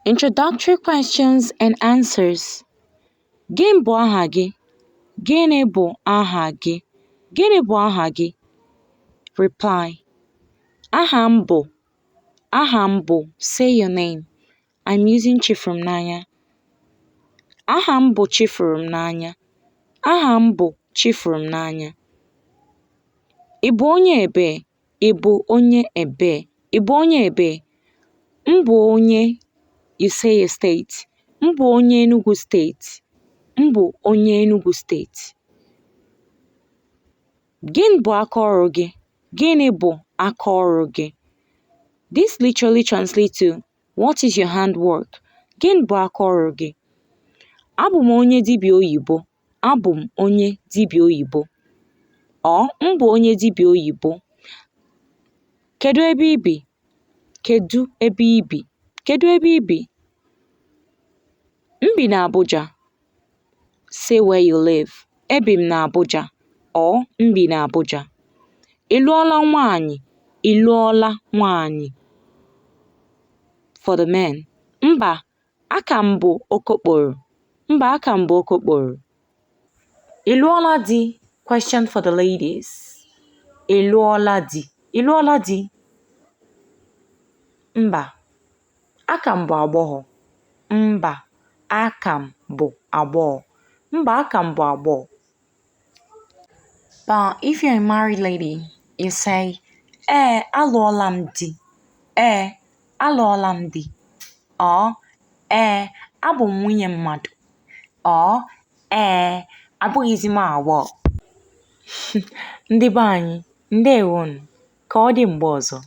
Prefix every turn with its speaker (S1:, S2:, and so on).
S1: Introductory questions and answers. Gịnị bụ aha gị? Gịnị bụ aha gị? Gịnị bụ aha gị? Reply. Aha m bụ. Aha m bụ. Say your name. I'm using Chifurumnanya. Aha m bụ Chifurumnanya. Aha m bụ Chifurumnanya. Ị bụ onye ebee? Ị bụ onye ebee? Ị bụ onye ebee? M bụ onye, you say a state. M bụ onye Enugu State. M bụ onye Enugu State. Gịnị bụ aka ọrụ gị? Gịnị bụ aka ọrụ gị? This literally translates to, "What is your handwork?" Gịnị bụ aka ọrụ gị? Abụ m onye dibịa oyibo. Abụ m onye dibịa oyibo. Or m bụ onye dibịa oyibo. Kedu ebe i bi? Kedu ebe i bi? Kedu ebe i bi? M bi n'Abuja. Say where you live. Ebi m n'Abuja or m bi n'Abuja. Ị lụọla nwaanyị? Ị lụọla nwaanyị? For the men. Mba, aka m bụ okokporo. Mba, aka m bụ okokporo. Ị lụọla di? Question for the ladies. Ị lụọla di? Ị lụọla di? Mba, aka m bụ agbọghọ. Mba, aka m bụ agbọghọ. Mba, aka m bụ agbọghọ. But if you're a married lady, you say, "Ee, alụọla m di." "Ee, alụọla m di." Or, "Ee, abụ m nwunye mmadụ." Or, "Ee, abụghịzi m agbọghọ." Ndị be anyị, ndewonu. Ka ọ dị mgbe ọzọ.